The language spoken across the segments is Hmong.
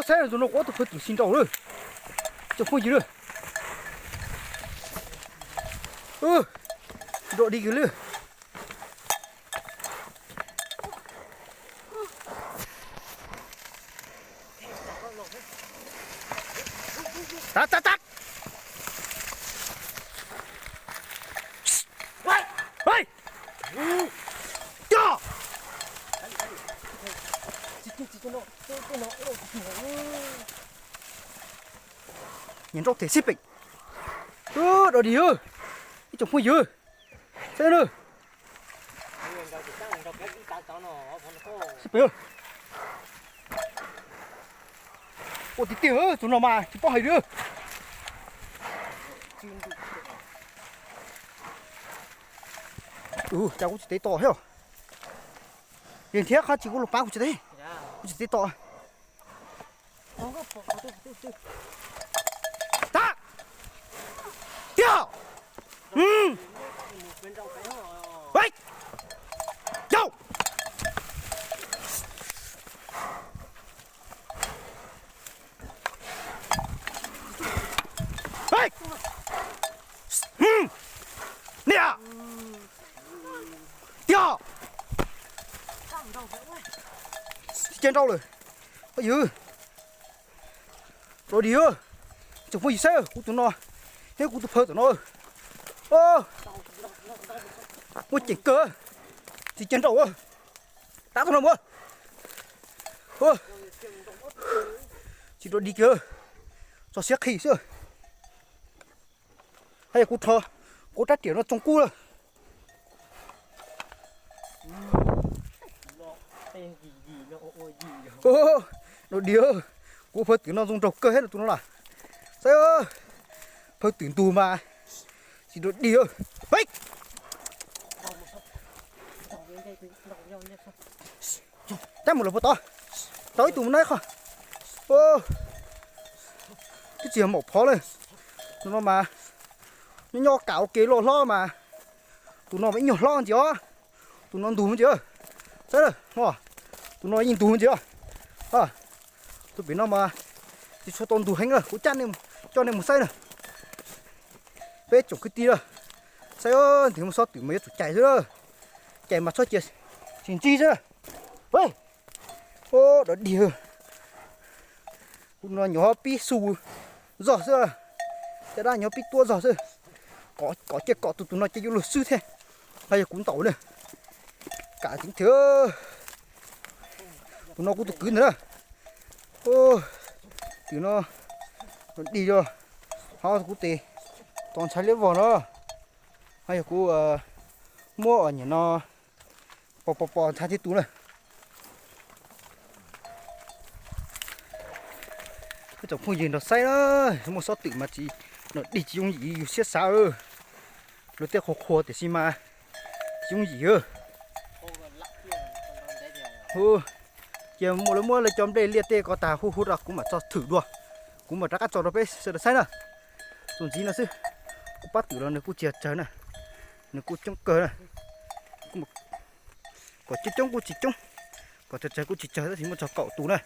Saib tus no kuv ob tug phawj twm sib nraus lawm, tsoom phooj ywg lawm. Nrov dig kawg li. Tag tag tag. Coj. Nyiam nrauj tes xib peem. Nrov dig, ib tsoom phooj ywg, saib na. Xib peem, ua tiag tiag, tus no mas tsis paub hais li. Cas kuv tsis tev tom thiab. Yog thiab qhov tsis kuv los pab kuv tsis tev, kuv tsis tev tom. Tag. Tiag. Yau. Niam. Tiag. Tsis cia nrau lawm. Oj yw, rau dig, tsoom phooj ywg saib kuv tus no thiab kuv tus phawj tus no. Muaj ceem kawg, tsis cia nrau. Tab tus no mus. Tsis rau dig kiag, tso siab qhis xwb. Haj yam kuv rho, kuv rab riam no tsoo kub lawm. Rau dig, kuv phawj twm no zoo nraug kawg thiab tus no lawm. Saib, phawj twm ntug mas tsis rau dig. Cab mus lawm puag tod, tau ib tug mus nab qho. Twb tsis yog maum phov lawm. Tus no mas nyob nyob kam ua ke loj hlob mas, tus no mas ib nyuag hlob ntsis os. Tus no ntug ntsis. Saib, tus no yeej ntug ntsis os. Tus pem no mas tsis tshua tau ntug heev na, kuv coj nej mus saib na. Peb tsoom kwv tij na, saib, nws muaj xob twm mas yuav tsum cais xwb. Cais mas txhob cia tsis ntsig xwb. Dog dig. Kuv no nyuam qhuav pib xu zog xwb, caj dab nyuam qhuav pib tuab zog xwb. Kom cia kom tus tus no ces yuav luag xwb thiab. Haj yog kuv ntaus na. Kam ceev thiab. Tus no kuv tus kwv ntawd na. Twm no dig os. Ho kuv tes tos ntshai liab vog no. Haj yog kuv muab nyiam no pos pos pos ntshai thiab tus na. Ib tsoom phooj ywg nrog saib na, muaj xob twm mas tsis, no dig tsis yooj yim yus siab xav. Luag tej qhuas qhuas tiam sis mas tsis yooj yim. Cia muaj lawv muab lawv cov nplej liaj tej ko tag huv huv rau kuv mam tso thwm dua. Kuv mam rov qab tso rau peb sawv daws saib na. Txuas ntxiv no xwb, kuv pab twm los nws kuj tsis tsawg na, nws kuj coob kawg na. Kom coob coob kuj tsis coob, kom tsawg tsawg kuj tsis tsawg, tab sis muaj txog kaum tus na.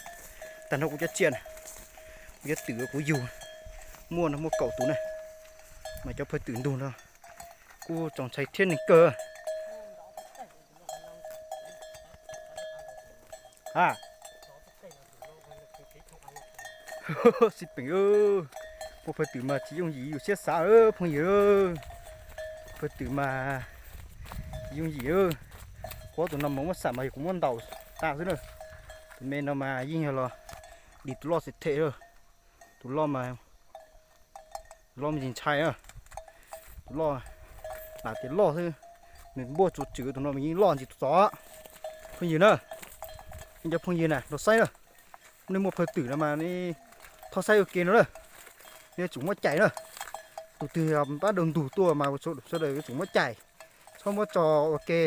Tag nrho kuv cov tsiaj na, kuv cov twm kuv yug muaj no muaj kaum tus na, mas cov phawj twm ntug no kuj txaus ntshai thiab neeg kawg. Xib peem, muaj phawj twm mas tsis yooj yim yus siab xav phooj ywg. Phawj twm mas tsis yooj yim. Kuv tus no mas muab xam mas yog kuv muab ntaus tag xwb na. Tus me no mas yeej yog los dim tus loj xwm them. Tus loj mas, tus loj me ntsis ntshai. Tus loj, lam tias loj xwb, nws npuaj tsuas tswm, tus no mas yeej loj ntsis tus tod. Phooj ywg na, nej cov phooj ywg na, nrog saib na. Nej muaj phawj twm no mas nej thov saib ua ke no na, nej tsum muab cais na. Tus twg pab daug ntug tuaj mas sawv daws tsum muab cais, txhob muab tso ua ke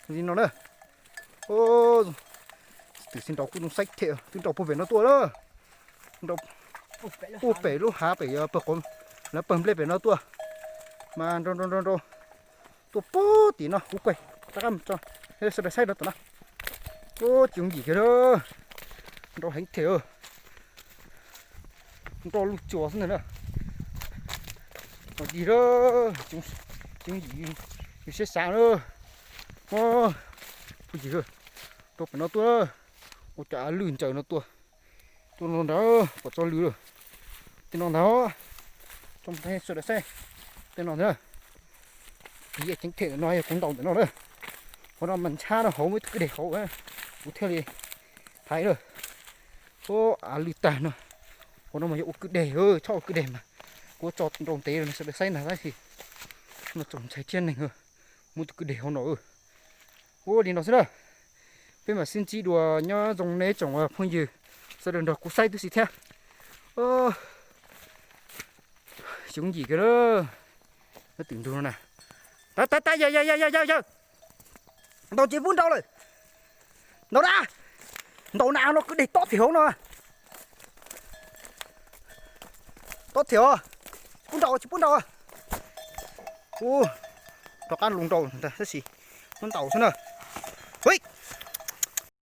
li no na. Twm sib nraus kuj zoo saib thiab, twb nraus puag pem no tuaj na. Puag pem lub hav pem, lawv pawg nplej pem no tuaj, mas nrau nrau nrau nrau tuaj puag tim no, kuv kuj rov qab tso sawv daws saib rau tom no. Tsis yooj yim kiag, nrau heev thiab. Nroj luj cuag xwb ntag na. Os dig lawm, tsis yooj yim, yus siab xav lawm. Phooj ywg, rau pem no tuaj, ua cov av lwj ntsaws no tuaj. Tuaj no ntag, pom txoj lwj lawm. Tej no ntag, tso sawv daws saib. Tej no ntag. Yam ceeb them ntawm no yog kuv ntaus ntawm no na. Qhov no mas ntshab no hauv muaj ib tug kwj deg hauv, kuv thiaj li thaiv lawm. Ua av lwj tag no. Qhov no mas yog ua kwj deg, tshaj ua kwj deg mas kuv tso nrau ntev rau sawv daws saib ntag tab sis no txaus ntshai thiab neeg, muaj tus kwj deg hauv no. Ua li no xwb na, peb mam sib ntsib dua, nyob zoo nej tsoom phooj ywg sawv daws nrog kuv saib tub si thiab. Tsis yooj yim kiag lawm, twm ntug no na. Tab tab tab, yawg yawg yawg yawg yawg, ntaus tsis pub nrau lawm. Ntaus na, ntaus na, no kwj deg tob thiab hauv no. Tob thiab, tsis pub nrau, tsis pub nrau. Ua, rov qab los nrau tab sis muab ntaus xwb na. Ui,